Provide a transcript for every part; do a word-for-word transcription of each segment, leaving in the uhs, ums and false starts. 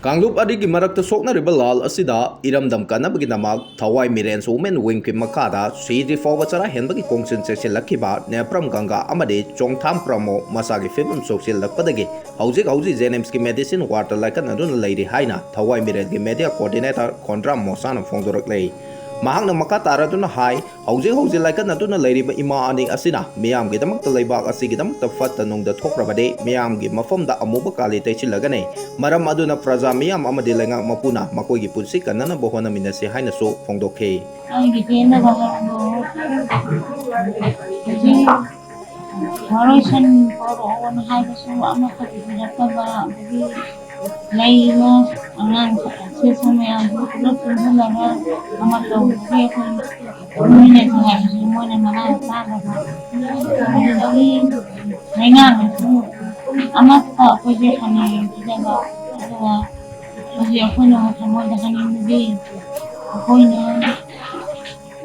ꯀꯥꯡꯂꯨꯞ ꯑꯅꯤꯒꯤ ꯃꯔꯛꯇ ꯁꯣꯛꯅꯔꯤꯕ ꯂꯥꯜ ꯑꯁꯤꯗ ꯏꯔꯝꯗꯝ ꯀꯟꯅꯕꯒꯤꯗꯃꯛ ꯊꯋꯥꯏ ꯃꯤꯔꯦꯟꯁ ꯋꯨꯃꯦꯟ ꯋꯤꯡꯒꯤ ꯃꯈꯥꯗ ꯁꯤꯗ꯭ꯔꯤ ꯐꯥꯎꯕ ꯆꯔꯥ ꯍꯦꯟꯕꯒꯤ ꯈꯣꯡꯖꯪ ꯆꯦꯟꯁꯤꯜꯂꯛꯈꯤꯕ ꯅꯦꯄ꯭ꯔꯝ ꯒꯪꯒꯥ ꯑꯃꯗꯤ ꯆꯣꯡꯊꯥꯝ ꯄ꯭ꯔꯃꯣ ꯃꯁꯥꯒꯤ ꯐꯤꯕꯝ ꯁꯣꯛꯆꯤꯜꯂꯛꯄꯗꯒꯤ ꯍꯧꯖꯤꯛ ꯍꯧꯖꯤꯛ ꯖꯦꯅꯤꯝꯁꯀꯤ ꯃꯦꯗꯤꯁꯤꯟ ꯋꯥꯔꯗꯇ ꯂꯥꯏꯀꯠꯅꯗꯨꯅ ꯂꯩꯔꯤ ꯍꯥꯏꯅ ꯊꯋꯥꯏ ꯃꯤꯔꯦꯟꯒꯤ ꯃꯦꯗꯤꯌꯥ ꯀꯣꯑꯣꯔꯗꯤꯅꯦꯇꯔ ꯈꯣꯟꯗ꯭ꯔꯥꯝ ꯃꯣꯁꯥꯅ ꯐꯣꯡꯗꯣꯔꯛꯂꯦ꯫ ꯃꯍꯥꯛꯅ ꯃꯈꯥ ꯇꯥꯔꯗꯨꯅ ꯍꯥꯏ, ꯍꯧꯖꯤꯛ ꯍꯧꯖꯤꯛ ꯂꯥꯏꯀꯠꯅꯗꯨꯅ ꯂꯩꯔꯤꯕ ꯏꯃꯥ ꯑꯅꯤ ꯑꯁꯤꯅ ꯃꯤꯌꯥꯝꯒꯤꯗꯃꯛꯇ ꯂꯩꯕꯥꯛ ꯑꯁꯤꯒꯤꯗꯃꯛꯇ ꯐꯠꯇ ꯅꯨꯡꯗ ꯊꯣꯛꯈ꯭ꯔꯕꯗꯤ ꯃꯤꯌꯥꯝꯒꯤ ꯃꯐꯝꯗ ꯑꯃꯨꯕ ꯀꯥꯂꯤ ꯇꯩꯁꯤꯜꯂꯒꯅꯤ꯫ ꯃꯔꯝ ꯑꯗꯨꯅ ꯄ꯭ꯔꯖꯥ ꯃꯤꯌꯥꯝ ꯑꯃꯗꯤ ꯂꯩꯉꯥꯛ ꯃꯄꯨꯅ ꯃꯈꯣꯏꯒꯤ ꯄꯨꯟꯁꯤ ꯀꯟꯅꯅꯕ ꯍꯣꯠꯅꯃꯤꯟꯅꯁꯤ ꯍꯥꯏꯅꯁꯨ ꯐꯣꯡꯗꯣꯛꯈꯤ꯫ ꯑꯩꯒꯤ ꯄꯦꯟꯗꯕ ꯍꯥꯏꯕꯨ ꯍꯧꯖꯤꯛ ꯋꯥꯔꯣꯏꯁꯤꯟ ꯄꯨꯔꯛꯑꯣꯅ ꯍꯥꯏꯕꯁꯨ ꯑꯃꯠꯇ ꯄꯤꯕꯤꯔꯛꯇꯕ, ꯑꯗꯒꯤ ꯂꯩꯔꯤꯕ ꯑꯉꯥꯡ ꯁꯥꯇ꯭ꯔ ꯃꯌꯥꯝꯁꯨ ꯄꯨꯂꯞ ꯄꯨꯟꯁꯤꯜꯂꯒ ꯑꯃ ꯇꯧꯕꯒꯤ ꯑꯩꯈꯣꯏ ꯇꯨꯃꯤꯟꯅꯁꯤ ꯍꯥꯏꯕꯁꯨ ꯃꯣꯏꯅ ꯃꯅꯥ ꯇꯥꯗꯕ, ꯑꯗꯨꯗꯒꯤ ꯂꯩꯉꯥꯛꯅꯁꯨ ꯑꯃꯠꯇ ꯑꯩꯈꯣꯏꯁꯦ ꯍꯟꯅ ꯌꯦꯡꯕꯤꯗꯕ, ꯑꯗꯨꯒ ꯍꯧꯖꯤꯛ ꯑꯩꯈꯣꯏꯅ ꯃꯣꯏꯗ ꯍꯥꯏꯅꯤꯡꯕꯗꯤ ꯑꯩꯈꯣꯏꯅ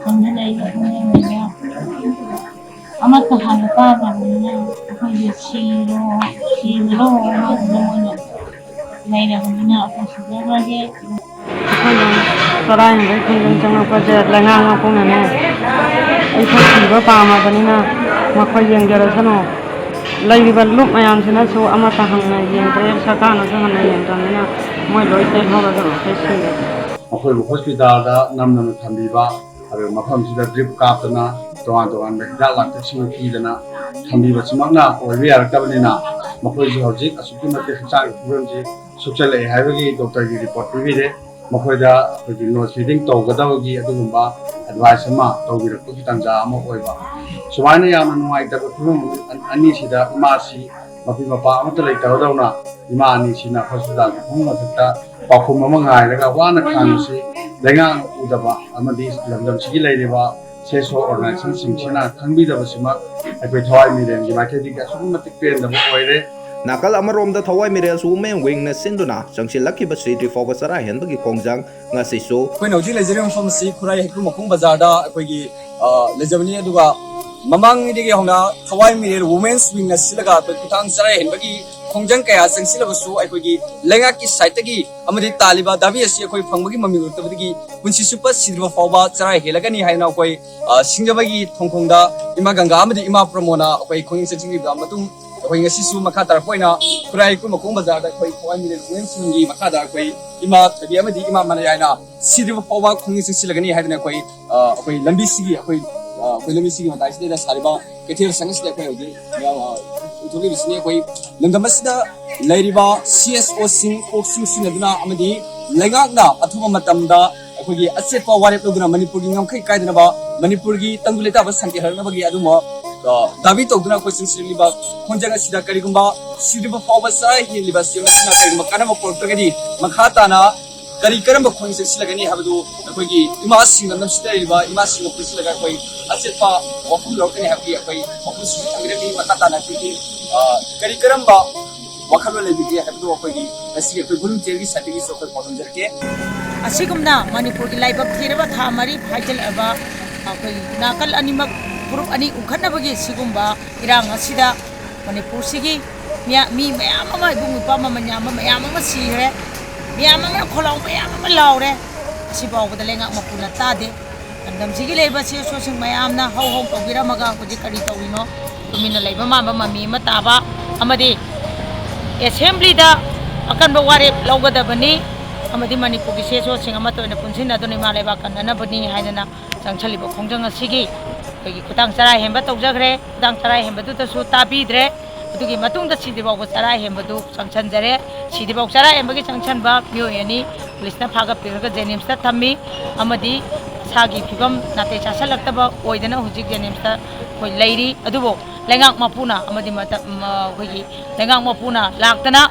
ꯈꯨꯡꯒꯪꯗ ꯂꯩꯔꯤꯕ ꯈꯨꯡꯒꯪꯗ ꯑꯃꯠꯇ ꯍꯥꯟꯅ ꯇꯥꯗ꯭ꯔꯕꯅꯤꯅ ꯑꯩꯈꯣꯏꯁꯦ ꯁꯤꯔꯣ, ꯁꯤꯔꯣ ꯍꯥꯏꯗꯅ ꯃꯣꯏꯅ ꯂꯩꯔꯕꯅꯤꯅ ꯑꯩꯈꯣꯏ ꯁꯤꯖꯈ꯭ꯔꯒꯦ꯫ ꯑꯩꯈꯣꯏꯅ ꯆꯔꯥ ꯍꯦꯟꯕꯒꯤ ꯈꯣꯡꯖꯪ ꯆꯪꯂꯛꯄꯁꯦ ꯂꯩꯉꯥꯛ ꯃꯄꯨꯅꯅꯦ, ꯑꯩꯈꯣꯏ ꯁꯤꯕ ꯄꯥꯝꯃꯕꯅꯤꯅ ꯃꯈꯣꯏ ꯌꯦꯡꯖꯔꯁꯅꯨ꯫ ꯂꯩꯔꯤꯕ ꯂꯨꯞ ꯃꯌꯥꯝꯁꯤꯅꯁꯨ ꯑꯃꯠꯇ ꯍꯟꯅ ꯌꯦꯡꯗ꯭ꯔꯦ, ꯁꯔꯀꯥꯔꯅꯁꯨ ꯍꯟꯅ ꯌꯦꯡꯗ꯭ꯔꯕꯅꯤꯅ ꯃꯣꯏ ꯂꯣꯏ ꯇꯩꯍꯧꯔꯒ ꯂꯣꯏ ꯁꯤꯔꯦ꯫ ꯃꯈꯣꯏꯕꯨ ꯍꯣꯁꯄꯤꯇꯥꯜꯗ ꯅꯝꯅ ꯊꯝꯕꯤꯕ, ꯑꯗꯨꯒ ꯃꯐꯝꯁꯤꯗ ꯗ꯭ꯔꯤꯞ ꯀꯥꯞꯇꯅ ꯇꯣꯉꯥꯟ ꯇꯣꯉꯥꯟꯕ ꯍꯤꯗꯥꯛ ꯂꯥꯡꯊꯛꯁꯤꯡ ꯄꯤꯗꯅ ꯊꯝꯕꯤꯕꯁꯤꯃꯛꯅ ꯑꯣꯏꯕ ꯌꯥꯔꯛꯇꯕꯅꯤꯅ ꯃꯈꯣꯏꯁꯨ ꯍꯧꯖꯤꯛ ꯑꯁꯨꯛꯀꯤ ꯃꯇꯤꯛ ꯍꯛꯆꯥꯡꯒꯤ ꯐꯤꯕꯝꯁꯤ ꯁꯣꯛꯆꯜꯂꯛꯑꯦ ꯍꯥꯏꯕꯒꯤ ꯗꯣꯛꯇꯔꯒꯤ ꯔꯤꯄꯣꯔꯠ ꯄꯤꯕꯤꯔꯦ꯫ ꯃꯈꯣꯏꯗ ꯑꯩꯈꯣꯏꯒꯤ ꯅꯣꯁ ꯐꯤꯗꯤꯡ ꯇꯧꯒꯗꯕꯒꯤ ꯑꯗꯨꯒꯨꯝꯕ ꯑꯦꯗꯚꯥꯏꯁ ꯑꯃ ꯇꯧꯕꯤꯔꯛꯄꯒꯤ ꯇꯥꯟꯖꯥ ꯑꯃ ꯑꯣꯏꯕ꯫ ꯁꯨꯃꯥꯏꯅ ꯌꯥꯝꯅ ꯅꯨꯡꯉꯥꯏꯇꯕ ꯐꯤꯕꯝ ꯑꯅꯤꯁꯤꯗ ꯏꯃꯥꯁꯤ ꯃꯄꯤ ꯃꯄꯥ ꯑꯃꯠꯇ ꯂꯩꯇꯕꯗꯧꯅ ꯏꯃꯥ ꯑꯅꯤꯁꯤꯅ ꯍꯣꯁꯄꯤꯇꯥꯜꯒꯤ ꯐꯃꯨꯡ ꯃꯊꯛꯇ ꯄꯥꯎꯈꯨꯝ ꯑꯃ ꯉꯥꯏꯔꯒ ꯋꯥꯅ ꯈꯥꯡꯕꯁꯤ ꯂꯩꯉꯥꯛꯅ ꯎꯗꯕ ꯑꯃꯗꯤ ꯂꯝꯗꯝꯁꯤꯒꯤ ꯂꯩꯔꯤꯕ ꯁꯦꯁꯣ ꯑꯣꯔꯒꯅꯥꯏꯖꯦꯁꯟꯁꯤꯡꯁꯤꯅ ꯈꯪꯕꯤꯗꯕꯁꯤꯃꯛ ꯑꯩꯈꯣꯏ ꯊꯋꯥꯏ ꯃꯤꯔꯦꯟꯒꯤ ꯃꯥꯏꯀꯩꯗꯒꯤ ꯑꯁꯨꯛꯀꯤ ꯃꯇꯤꯛ ꯄꯦꯟꯗꯕ ꯑꯣꯏꯔꯦ꯫ ꯅꯥꯀꯜ ꯑꯃꯔꯣꯝꯗ ꯊꯋꯥꯏ ꯃꯤꯔꯦꯜꯁ ꯋꯨꯃꯦꯟ ꯋꯤꯡꯅ ꯁꯤꯟꯗꯨꯅ ꯆꯪꯁꯤꯜꯂꯛꯈꯤꯕ ꯁꯤꯗ꯭ꯔꯤ ꯐꯥꯎꯕ ꯆꯔꯥ ꯍꯦꯟꯕꯒꯤ ꯈꯣꯡꯖꯪ ꯉꯁꯤꯁꯨ ꯑꯩꯈꯣꯏꯅ ꯍꯧꯖꯤꯛ ꯂꯩꯖꯔꯤꯕ ꯃꯐꯝ ꯑꯁꯤ ꯈꯨꯔꯥꯏ ꯍꯩꯀ꯭ꯔꯨ ꯃꯈꯣꯡ ꯕꯖꯥꯔꯗ ꯑꯩꯈꯣꯏꯒꯤ, ꯑ, ꯂꯩꯖꯕꯅꯤ꯫ ꯑꯗꯨꯒ ꯃꯃꯥꯡꯉꯩꯗꯒꯤ ꯍꯧꯅ ꯊꯋꯥꯏ ꯃꯤꯔꯦꯜ Women's Wingꯅ ꯁꯤꯜꯂꯒ ꯑꯩꯈꯣꯏ ꯈꯨꯊꯥꯡ ꯆꯔꯥ ꯍꯦꯟꯕꯒꯤ ꯈꯣꯡꯖꯪ ꯀꯌꯥ ꯆꯪꯁꯤꯜꯂꯕꯁꯨ, ꯑꯩꯈꯣꯏꯒꯤ ꯂꯩꯉꯥꯛꯀꯤ sideꯇꯒꯤ ꯑꯃꯗꯤ ꯇꯥꯜꯂꯤꯕ ꯗꯥꯕꯤ ꯑꯁꯤ ꯑꯩꯈꯣꯏ ꯐꯪꯕꯒꯤ ꯃꯃꯤ ꯎꯔꯛꯇꯕꯗꯒꯤ ꯄꯨꯟꯁꯤ ꯆꯨꯞꯄ ꯁꯤꯗ꯭ꯔꯤꯕ ꯐꯥꯎꯕ ꯆꯔꯥ ꯍꯦꯜꯂꯒꯅꯤ ꯍꯥꯏꯅ ꯑꯩꯈꯣꯏ, ꯑ, ꯁꯤꯡꯖꯃꯩꯒꯤ ꯊꯣꯡꯈꯣꯡꯗ ꯏꯃꯥ ꯒꯪꯒꯥ ꯑꯃꯗꯤ ꯏꯃꯥ ꯄ꯭ꯔꯃꯣꯅ ꯑꯩꯈꯣꯏ ꯈꯣꯡꯖꯪ ꯆꯪꯁꯤꯟꯈꯤꯕ ꯃꯇꯨꯡ, ꯑꯩꯈꯣꯏ ꯉꯁꯤꯁꯨ ꯃꯈꯥ ꯇꯥꯔꯛꯄ ꯑꯣꯏꯅ ꯈꯨꯔꯥꯏ ꯀꯨꯟꯃꯈꯣꯡ ꯕꯖꯥꯔꯗ ꯑꯩꯈꯣꯏ ꯊꯋꯥꯏ ꯃꯤꯔꯦꯜ Women's Wingꯒꯤ ꯃꯈꯥꯗ ꯑꯩꯈꯣꯏ ꯏꯃꯥ ꯊꯣꯏꯕꯤ ꯑꯃꯗꯤ ꯏꯃꯥ ꯃꯅꯥꯌꯥꯏꯅ ꯁꯤꯗ꯭ꯔꯤꯕ ꯐꯥꯎꯕ ꯈꯣꯡꯖꯪ ꯆꯪꯁꯤꯜꯂꯒꯅꯤ ꯍꯥꯏꯗꯅ ꯑꯩꯈꯣꯏ, ꯑ, ꯑꯩꯈꯣꯏ ꯂꯝꯕꯤꯁꯤꯒꯤ, ꯑꯩꯈꯣꯏ, ꯑ, ꯑꯩꯈꯣꯏ ꯂꯝꯕꯤꯁꯤꯒꯤ ꯃꯇꯥꯏꯁꯤꯗꯩꯗ ꯁꯥꯔꯤꯕ ꯀꯩꯊꯦꯜ ꯁꯪ ꯑꯁꯤꯗ ꯑꯩꯈꯣꯏ ꯍꯧꯖꯤꯛ, ꯑ, ꯎꯠꯊꯣꯛꯂꯤꯕꯁꯤꯅꯤ꯫ ꯑꯩꯈꯣꯏ ꯂꯝꯗꯝ ꯑꯁꯤꯗ ꯂꯩꯔꯤꯕ CSOꯁꯤꯡ, ꯀꯣꯛꯁꯤꯡ ꯁꯤꯖꯤꯟꯅꯗꯨꯅ ꯑꯃꯗꯤ ꯂꯩꯉꯥꯛꯅ ꯑꯊꯨꯕ ꯃꯇꯝꯗ ꯑꯩꯈꯣꯏꯒꯤ ꯑꯆꯦꯠꯄ ꯋꯥꯔꯦꯞ ꯂꯧꯗꯨꯅ ꯃꯅꯤꯄꯨꯔꯒꯤ ꯉꯝꯈꯩ ꯀꯥꯏꯗꯅꯕ, ꯃꯅꯤꯄꯨꯔꯒꯤ ꯇꯪꯗꯨ ꯂꯩꯇꯥꯕ ꯁꯥꯟꯇꯤ ꯍꯜꯂꯛꯅꯕꯒꯤ ꯑꯗꯨꯝꯕ, ꯑ, ꯗꯥꯕꯤ ꯇꯧꯗꯨꯅ ꯑꯩꯈꯣꯏ ꯆꯪꯁꯤꯜꯂꯤꯕ ꯈꯣꯡꯖꯪ ꯑꯁꯤꯗ ꯀꯔꯤꯒꯨꯝꯕ ꯁꯤꯗ꯭ꯔꯤꯕ ꯐꯥꯎꯕ ꯆꯔꯥ ꯍꯦꯜꯂꯤꯕ ꯁꯤꯝ ꯑꯁꯤꯅ ꯀꯔꯤꯒꯨꯝꯕ ꯀꯥꯟꯅꯕ ꯄꯨꯔꯛꯇ꯭ꯔꯒꯗꯤ ꯃꯈꯥ ꯇꯥꯅ ꯀꯔꯤ ꯀꯔꯝꯕ ꯈꯣꯡꯖꯪ ꯆꯪꯁꯤꯜꯂꯒꯅꯤ ꯍꯥꯏꯕꯗꯨ ꯑꯩꯈꯣꯏꯒꯤ ꯏꯃꯥꯁꯤꯡ, ꯂꯝꯗꯝꯁꯤꯗ ꯂꯩꯔꯤꯕ ꯏꯃꯥꯁꯤꯡꯒ ꯄꯨꯟꯁꯤꯜꯂꯒ ꯑꯩꯈꯣꯏ ꯑꯆꯦꯠꯄ ꯋꯥꯐꯝ ꯂꯧꯔꯛꯀꯅꯤ ꯍꯥꯏꯕꯒꯤ ꯑꯩꯈꯣꯏ ꯋꯥꯐꯝꯁꯤꯡ ꯊꯝꯕꯤꯔꯝꯃꯤ꯫ ꯃꯈꯥ ꯇꯥꯅ ꯑꯩꯈꯣꯏꯒꯤ, ꯑ, ꯀꯔꯤ ꯀꯔꯝꯕ ꯋꯥꯈꯜꯂꯣꯟ ꯂꯩꯕꯤꯒꯦ ꯍꯥꯏꯕꯗꯨ ꯑꯩꯈꯣꯏꯒꯤ ꯉꯁꯤꯒꯤ ꯑꯩꯈꯣꯏ volunteerꯒꯤ sideꯇꯒꯤꯁꯨ ꯑꯩꯈꯣꯏ ꯄꯥꯎꯗꯝꯖꯔꯛꯀꯦ꯫ ꯑꯁꯤꯒꯨꯝꯅ ꯃꯅꯤꯄꯨꯔꯒꯤ ꯂꯥꯏꯕꯛ ꯊꯤꯔꯕ ꯊꯥ ꯃꯔꯤ ꯐꯥꯖꯤꯜꯂꯛꯂꯕ ꯑꯩꯈꯣꯏ ꯅꯥꯀꯜ ꯑꯅꯤꯃꯛ ꯐꯨꯔꯨꯞ ꯑꯅꯤ ꯎꯪꯈꯠꯅꯕꯒꯤ ꯁꯤꯒꯨꯝꯕ ꯏꯔꯥꯡ ꯑꯁꯤꯗ ꯃꯅꯤꯄꯨꯔꯁꯤꯒꯤ ꯃꯤꯌꯥ-, ꯃꯤ ꯃꯌꯥꯝ ꯑꯃ, ꯏꯕꯨꯡ ꯏꯄ꯭ꯋꯥ ꯃꯃꯜ ꯌꯥꯝꯕ ꯃꯌꯥꯝ ꯑꯃ ꯁꯤꯈ꯭ꯔꯦ, ꯃꯌꯥꯝ ꯑꯃꯅ ꯈꯣꯜꯂꯥꯎ ꯃꯌꯥꯝ ꯑꯃ ꯂꯥꯎꯔꯦ꯫ ꯑꯁꯤ ꯐꯥꯎꯕꯗ ꯂꯩꯉꯥꯛ ꯃꯄꯨꯅ ꯇꯥꯗꯦ꯫ ꯂꯝꯗꯝꯁꯤꯒꯤ ꯂꯩꯔꯤꯕ CSOꯁꯤꯡ ꯃꯌꯥꯝꯅ ꯍꯧ ꯍꯧ ꯇꯧꯕꯤꯔꯝꯃꯒ ꯍꯧꯖꯤꯛ ꯀꯔꯤ ꯇꯧꯔꯤꯅꯣ? ꯇꯨꯃꯤꯟꯅ ꯂꯩꯕ ꯃꯥꯟꯕ ꯃꯃꯤ ꯑꯃ ꯇꯥꯕ ꯑꯃꯗꯤ assemblyꯗ ꯑꯀꯟꯕ ꯋꯥꯔꯦꯞ ꯂꯧꯒꯗꯕꯅꯤ꯫ ꯑꯃꯗꯤ ꯃꯅꯤꯄꯨꯔꯒꯤ CSOꯁꯤꯡ ꯑꯃꯠꯇ ꯑꯣꯏꯅ ꯄꯨꯟꯁꯤꯟꯅꯗꯨꯅ ꯏꯃꯥ ꯂꯩꯕꯥꯛ ꯀꯟꯅꯅꯕꯅꯤ ꯍꯥꯏꯗꯅ ꯆꯪꯁꯤꯜꯂꯤꯕ ꯈꯣꯡꯖꯪ ꯑꯁꯤꯒꯤ ꯑꯩꯈꯣꯏꯒꯤ ꯈꯨꯊꯥꯡ ꯆꯔꯥ ꯍꯦꯟꯕ ꯇꯧꯖꯈ꯭ꯔꯦ꯫ ꯈꯨꯊꯥꯡ ꯆꯔꯥ ꯍꯦꯟꯕꯗꯨꯗꯁꯨ ꯇꯥꯕꯤꯗ꯭ꯔꯦ꯫ ꯑꯗꯨꯒꯤ ꯃꯇꯨꯡꯗ ꯁꯤꯗ꯭ꯔꯤ ꯐꯥꯎꯕ ꯆꯔꯥ ꯍꯦꯟꯕꯗꯨ ꯆꯪꯁꯤꯟꯖꯔꯦ꯫ ꯁꯤꯗ꯭ꯔꯤ ꯐꯥꯎ ꯆꯔꯥ ꯍꯦꯟꯕꯒꯤ ꯆꯪꯁꯤꯟꯕ ꯃꯤꯑꯣꯏ ꯑꯅꯤ ꯄꯨꯂꯤꯁꯅ ꯐꯥꯒꯠꯄꯤꯔꯒ JNIMSꯇ ꯊꯝꯃꯤ꯫ ꯑꯃꯗꯤ ꯃꯁꯥꯒꯤ ꯐꯤꯕꯝ ꯅꯥꯇꯩ ꯆꯥꯁꯤꯜꯂꯛꯇꯕ ꯑꯣꯏꯗꯅ ꯍꯧꯖꯤꯛ JNIMSꯇ ꯑꯩꯈꯣꯏ ꯂꯩꯔꯤ꯫ ꯑꯗꯨꯕꯨ ꯂꯩꯉꯥꯛ ꯃꯄꯨꯅ ꯑꯃꯗꯤ ꯃꯇꯝ, ꯑ, ꯑꯩꯈꯣꯏꯒꯤ ꯂꯩꯉꯥꯛ ꯃꯄꯨꯅ ꯂꯥꯛꯇꯅ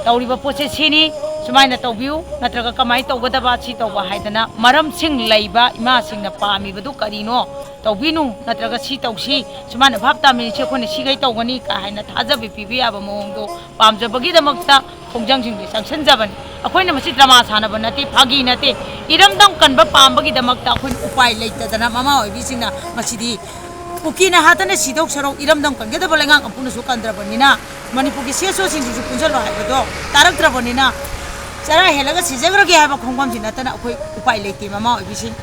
ꯇꯧꯔꯤꯕ ꯄꯣꯠꯁꯦ ꯁꯤꯅꯤ, ꯁꯨꯃꯥꯏꯅ ꯇꯧꯕꯤꯌꯨ, ꯅꯠꯇ꯭ꯔꯒ ꯀꯃꯥꯏꯅ ꯇꯧꯒꯗꯕ, ꯁꯤ ꯇꯧꯕ ꯍꯥꯏꯗꯅ ꯃꯔꯝꯁꯤꯡ ꯂꯩꯕ ꯏꯃꯥꯁꯤꯡꯅ ꯄꯥꯝꯃꯤꯕꯗꯨ ꯀꯔꯤꯅꯣ, ꯇꯧꯕꯤꯅꯨ, ꯅꯠꯇ꯭ꯔꯒ ꯁꯤ ꯇꯧꯁꯤ, ꯁꯨꯃꯥꯏꯅ ꯚꯥꯞ ꯇꯥꯃꯤꯟꯅꯁꯤ, ꯑꯩꯈꯣꯏꯅ ꯁꯤꯈꯩ ꯇꯧꯒꯅꯤ ꯀꯥ ꯍꯥꯏꯅ ꯊꯥꯖꯕ ꯄꯤꯕ ꯌꯥꯕ ꯃꯑꯣꯡꯗꯣ ꯄꯥꯝꯖꯕꯒꯤꯗꯃꯛꯇ ꯈꯣꯡꯖꯪꯁꯤꯡꯁꯦ ꯆꯪꯁꯤꯟꯖꯕꯅꯤ꯫ ꯑꯩꯈꯣꯏꯅ ꯃꯁꯤ drama ꯁꯥꯟꯅꯕ ꯅꯠꯇꯦ, ꯐꯥꯒꯤ ꯅꯠꯇꯦ꯫ ꯏꯔꯝꯗꯝ ꯀꯟꯕ ꯄꯥꯝꯕꯒꯤꯗꯃꯛꯇ ꯑꯩꯈꯣꯏꯅ ꯎꯄꯥꯏ ꯂꯩꯇꯗꯅ ꯃꯃꯥ ꯑꯣꯏꯕꯤꯁꯤꯡꯅ ꯉꯁꯤꯗꯤ ꯀꯨꯀꯤꯅ ꯍꯥꯠꯇꯅ ꯁꯤꯗꯧ ꯁꯔꯨꯛ ꯏꯔꯝꯗꯝ ꯀꯟꯒꯗꯕ ꯂꯩꯉꯥꯛ ꯃꯄꯨꯅꯁꯨ ꯀꯟꯗ꯭ꯔꯕꯅꯤꯅ, ꯃꯅꯤꯄꯨꯔꯒꯤ ꯁꯤ ꯑꯦꯁ ꯑꯣꯁꯤꯡꯁꯤꯁꯨ ꯄꯨꯟꯁꯤꯜꯂꯣ ꯍꯥꯏꯕꯗꯣ ꯇꯥꯔꯛꯇ꯭ꯔꯕꯅꯤꯅ, ꯆꯔꯥ ꯍꯦꯜꯂꯒ ꯁꯤꯖꯈ꯭ꯔꯒꯦ ꯍꯥꯏꯕ ꯈꯣꯡꯐꯝꯁꯤ ꯅꯠꯇꯅ ꯑꯩꯈꯣꯏ ꯎꯄꯥꯏ ꯂꯩꯇꯦ, ꯃꯃꯥ ꯑꯣꯏꯕꯤꯁꯤꯡ꯫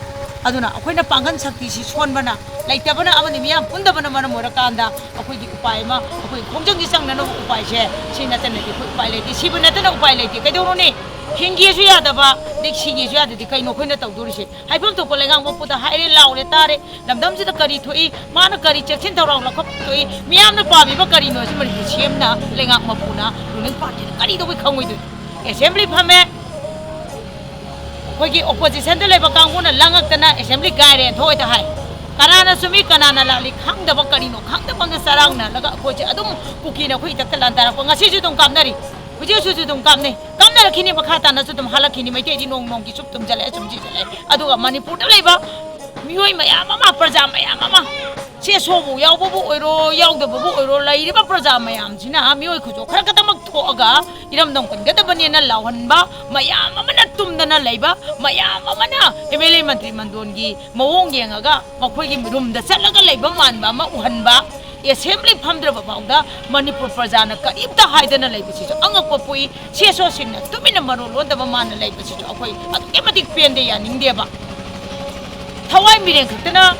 ꯑꯗꯨꯅ ꯑꯩꯈꯣꯏꯅ ꯄꯥꯡꯒꯜ ꯁꯛꯇꯤꯁꯤ ꯁꯣꯟꯕꯅ, ꯂꯩꯇꯕꯅ ꯑꯃꯗꯤ ꯃꯤꯌꯥꯝ ꯄꯨꯟꯗꯕꯅ ꯃꯔꯝ ꯑꯣꯏꯔꯀꯥꯟꯗ ꯑꯩꯈꯣꯏꯒꯤ ꯎꯄꯥꯏ ꯑꯃ, ꯑꯩꯈꯣꯏ ꯈꯣꯡꯖꯪꯁꯤ ꯆꯪꯅꯅꯕ ꯎꯄꯥꯏꯁꯦ ꯁꯤ ꯅꯠꯇꯅꯗꯤ ꯑꯩꯈꯣꯏ ꯎꯄꯥꯏ ꯂꯩꯇꯦ꯫ ꯁꯤꯕ ꯅꯠꯇꯅ ꯎꯄꯥꯏ ꯂꯩꯇꯦ꯫ ꯀꯩꯗꯧꯔꯨꯅꯤ? ꯍꯤꯡꯒꯦꯁꯨ ꯌꯥꯗꯕ, ꯑꯗꯩ ꯁꯤꯒꯦꯁꯨ ꯌꯥꯗꯗꯤ ꯀꯩꯅꯣ ꯑꯩꯈꯣꯏꯅ ꯇꯧꯗꯣꯔꯤꯁꯦ? ꯍꯥꯏꯐꯝ ꯊꯣꯛꯄ ꯂꯩꯉꯥꯛ ꯃꯄꯨꯗ ꯍꯥꯏꯔꯦ, ꯂꯥꯎꯔꯦ, ꯇꯥꯔꯦ, ꯂꯝꯗꯝꯁꯤꯗ ꯀꯔꯤ ꯊꯣꯛꯏ, ꯃꯥꯅ ꯀꯔꯤ ꯆꯦꯛꯁꯤꯟ ꯊꯧꯔꯥꯡ ꯂꯧꯈꯠ ꯊꯣꯛꯏ, ꯃꯤꯌꯥꯝꯅ ꯄꯥꯝꯃꯤꯕ ꯀꯔꯤꯅꯣ ꯁꯤ ꯃꯅꯤꯄꯨꯔ ꯁꯤ ꯑꯦꯝꯅ, ꯂꯩꯉꯥꯛ ꯃꯄꯨꯅ, ꯔꯨꯂꯤꯡ ꯄꯥꯔꯇꯤꯅ ꯀꯔꯤ ꯇꯧꯕꯩ ꯈꯪꯉꯣꯏꯗꯣꯏꯅꯣ? ꯑꯦꯁꯦꯝꯕ꯭ꯂꯤ ꯐꯝꯃꯦ, ꯑꯩꯈꯣꯏꯒꯤ ꯑꯣꯄꯣꯖꯤꯁꯟꯗ ꯂꯩꯕ ꯀꯥꯡꯕꯨꯅ ꯂꯥꯡꯉꯛꯇꯅ ꯑꯦꯁꯦꯝꯕ꯭ꯂꯤ ꯀꯥꯏꯔꯦꯅ ꯊꯣꯛꯑꯦꯗ ꯍꯥꯏ꯫ ꯀꯅꯥꯅ ꯆꯨꯝꯃꯤ, ꯀꯅꯥꯅ ꯂꯥꯜꯂꯤ ꯈꯪꯗꯕ, ꯀꯔꯤꯅꯣ ꯈꯪꯗꯕ ꯑꯃꯗ ꯆꯔꯥꯡꯅꯔꯒ ꯑꯩꯈꯣꯏꯁꯦ ꯑꯗꯨꯝ ꯀꯨꯀꯤꯅ ꯑꯩꯈꯣꯏ ꯏꯊꯛꯇ ꯂꯥꯟꯗꯥꯔꯛꯄ꯫ ꯉꯁꯤꯁꯨ ꯑꯗꯨꯝ ꯀꯥꯞꯅꯔꯤ, ꯍꯧꯖꯤꯛ ꯍꯧꯖꯤꯛꯁꯨ ꯑꯗꯨꯝ ꯀꯥꯞꯅꯩ, ꯀꯥꯞꯅꯔꯛꯈꯤꯅꯤ, ꯃꯈꯥ ꯇꯥꯅꯁꯨ ꯑꯗꯨꯝ ꯍꯥꯠꯂꯛꯈꯤꯅꯤ꯫ ꯃꯩꯇꯩꯗꯤ ꯅꯣꯡ ꯅꯣꯡꯒꯤ ꯁꯨꯝ ꯇꯨꯝꯁꯤꯜꯂꯛꯑꯦ, ꯁꯨꯝ ꯁꯤꯖꯤꯜꯂꯛꯑꯦ꯫ ꯑꯗꯨꯒ ꯃꯅꯤꯄꯨꯔꯗ ꯂꯩꯕ ꯃꯤꯑꯣꯏ ꯃꯌꯥꯝ ꯑꯃ, ꯄ꯭ꯔꯖꯥ ꯃꯌꯥꯝ ꯑꯃ, ꯁꯤ ꯑꯦꯁ ꯑꯣꯕꯨ ꯌꯥꯎꯕꯕꯨ ꯑꯣꯏꯔꯣ, ꯌꯥꯎꯗꯕꯕꯨ ꯑꯣꯏꯔꯣ, ꯂꯩꯔꯤꯕ ꯄ꯭ꯔꯖꯥ ꯃꯌꯥꯝꯁꯤꯅ ꯃꯤꯑꯣꯏ ꯈꯨꯗꯣ ꯈꯔ ꯈꯛꯇꯃꯛ ꯊꯣꯛꯑꯒ ꯏꯔꯝꯗꯝ ꯀꯟꯒꯗꯕꯅꯦꯅ ꯂꯥꯎꯍꯟꯕ, ꯃꯌꯥꯝ ꯑꯃꯅ ꯇꯨꯝꯗꯅ ꯂꯩꯕ, ꯃꯌꯥꯝ ꯑꯃꯅ ꯑꯦꯝ ꯑꯦꯜ ꯑꯦ, ꯃꯟꯇ꯭ꯔꯤ ꯃꯟꯗꯣꯟꯒꯤ ꯃꯑꯣꯡ ꯌꯦꯡꯉꯒ ꯃꯈꯣꯏꯒꯤ ꯔꯨꯝꯗ ꯆꯠꯂꯒ ꯂꯩꯕ ꯃꯥꯟꯕ ꯑꯃ ꯎꯍꯟꯕ, ꯑꯦꯁꯦꯝꯕ꯭ꯂꯤ ꯐꯝꯗ꯭ꯔꯕ ꯐꯥꯎꯗ ꯃꯅꯤꯄꯨꯔ ꯄ꯭ꯔꯖꯥꯅ ꯀꯔꯤꯝꯇ ꯍꯥꯏꯗꯅ ꯂꯩꯕꯁꯤꯁꯨ ꯑꯉꯛꯄ ꯄꯣꯛꯏ꯫ ꯁꯤ ꯑꯦꯁ ꯑꯣꯁꯤꯡꯅ ꯇꯨꯃꯤꯟꯅ ꯃꯔꯣꯜ ꯂꯣꯟꯗꯕ ꯃꯥꯅ ꯂꯩꯕꯁꯤꯁꯨ ꯑꯩꯈꯣꯏ ꯑꯗꯨꯛꯀꯤ ꯃꯇꯤꯛ ꯄꯦꯟꯗꯦ, ꯌꯥꯅꯤꯡꯗꯦꯕ꯫ ꯊꯋꯥꯏ ꯃꯤꯔꯦꯟ ꯈꯛꯇꯅ